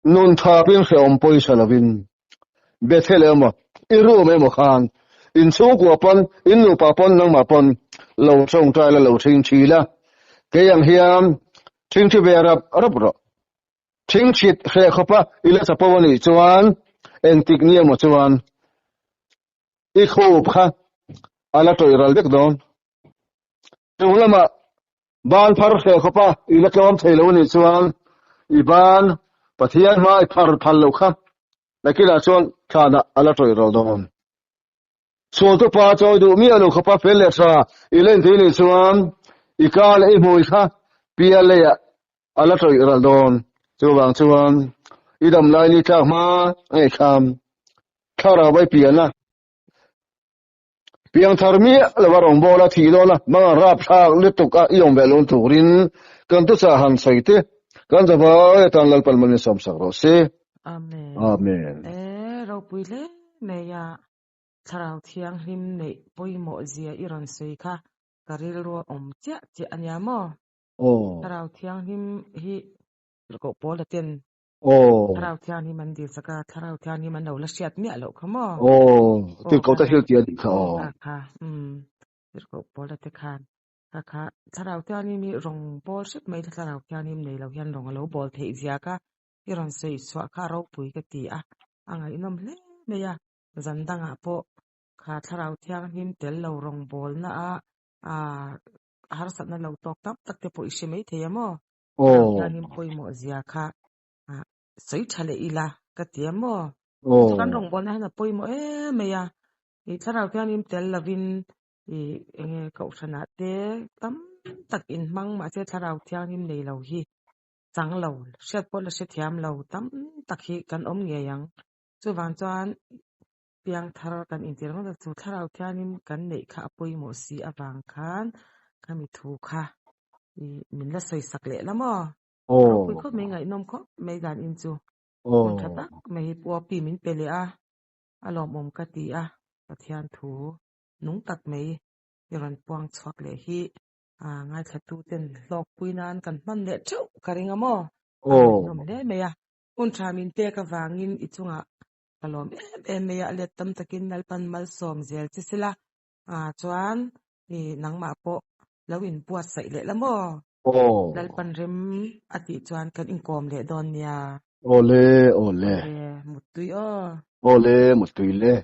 Nun thapin hrehawm pawisa lovin Bethel emaw i room emaw khan in chhungkua pawn in nupa pawn nangmah pawn lo tawngtai la lo thingthi la kei ang hian thingthi ve rap rap rawh. Thingthit hreh khawpa i la chapo anih chuan engtik ni emaw chuan i khup kha a la tawih ral vek dawn. Chung lama ban phar hle khawpa i la tlawm thei lo anih chuan i ban Pathian hma i phar phal loh kha nakinah chuan thlanah a la tawih rawh dawn. Sualtu pa chawi duh miah lo khawpa fel leh tha i len thei anih chuan i ka leh i hmui kha pial leiah a la tawih ral dawn. Chuvang chuan i dam lai ni tlak hma ngei khan thlarau vai pian a. Piangthar miah lova rawngbawla thih dawn a, hmang rapthlak lutuk a i awm ve lun turin kan tuchah han sawi te kan zavai atan Lalpan mal min sawmsak rawh se. Amen. Amen. E ropui hle mai a, Thlarau Thianghlim neih pawimawh zia i rawn sawi kha ka rilru a awm chiah chiah a nia maw? Aw. Thlarau Thianghlim hi koh pawl a ten Aw. Thlarau Thianghlim an dil sak a, Thlarau Thianghlim an lo la hriat miah loh kha maw? Aw, Aw, tirhkoh kha te hrilh tih a nih kha aw, aw. kha kha, umm, tirhkoh Paula te khan, kha kha, Thlarau Thianghlim hi rawn bawl hrep mai kha Thlarau Thianghlim nei lo hian rawn a lo bawl theih zia kha i rawn sawi chhuah kha a ropui ka ti a, a ngaihnawm hle mai a, zan dangah pawh kha Thlarau Thianghlim tel lo rawn bawlna a, aa, harsatna lo tawk tam tak te pawh i hre mai thei a maw? Thlarau Aw. Thianghlim pawimawh zia kha sawi tha leh ila ka ti a maw? Aw. Chu kan rawngbawlna hian a pawimawh em mai a, i Thlarau Thianghlim tel lovin i enge kohhranah te tam tak inhmang mahse Thlarau Thianghlim nei lo hi chang lo, hriat pawh la hrethiam lo tam tak hi kan awm ngei ang. Chuvang chuan piangthar kan intir ngawt a, chu Thlarau Thianghlim kan neih kha a pawimawh si avang khan khami thu kha i min la sawisak leh la maw? Aw. Ropui khawp mai ngaihnawm khawp mai dan in chu. Hun tha Aw. tak mai hi Pu Pi min pe leh a, a lawmawm ka ti a, Pathian thu nung tak mai i rawn puang chhuak leh hi ngaithlatu ten hlawkpui nan kan hman leh theuh ka ring a maw? A Aw. ngaihnawm hle mai a, hun tha min pek avangin i chungah ka lawm em em mai a, a let tam takin Lalpan malsawm zel che sela, chuan i nangmah pawh lo inbuatsaih leh la maw? Aw. Lalpan rem a tih chuan kan inkawm leh dawn nia. Awle, awle. Awle, muttui aw. Awle, muttui le.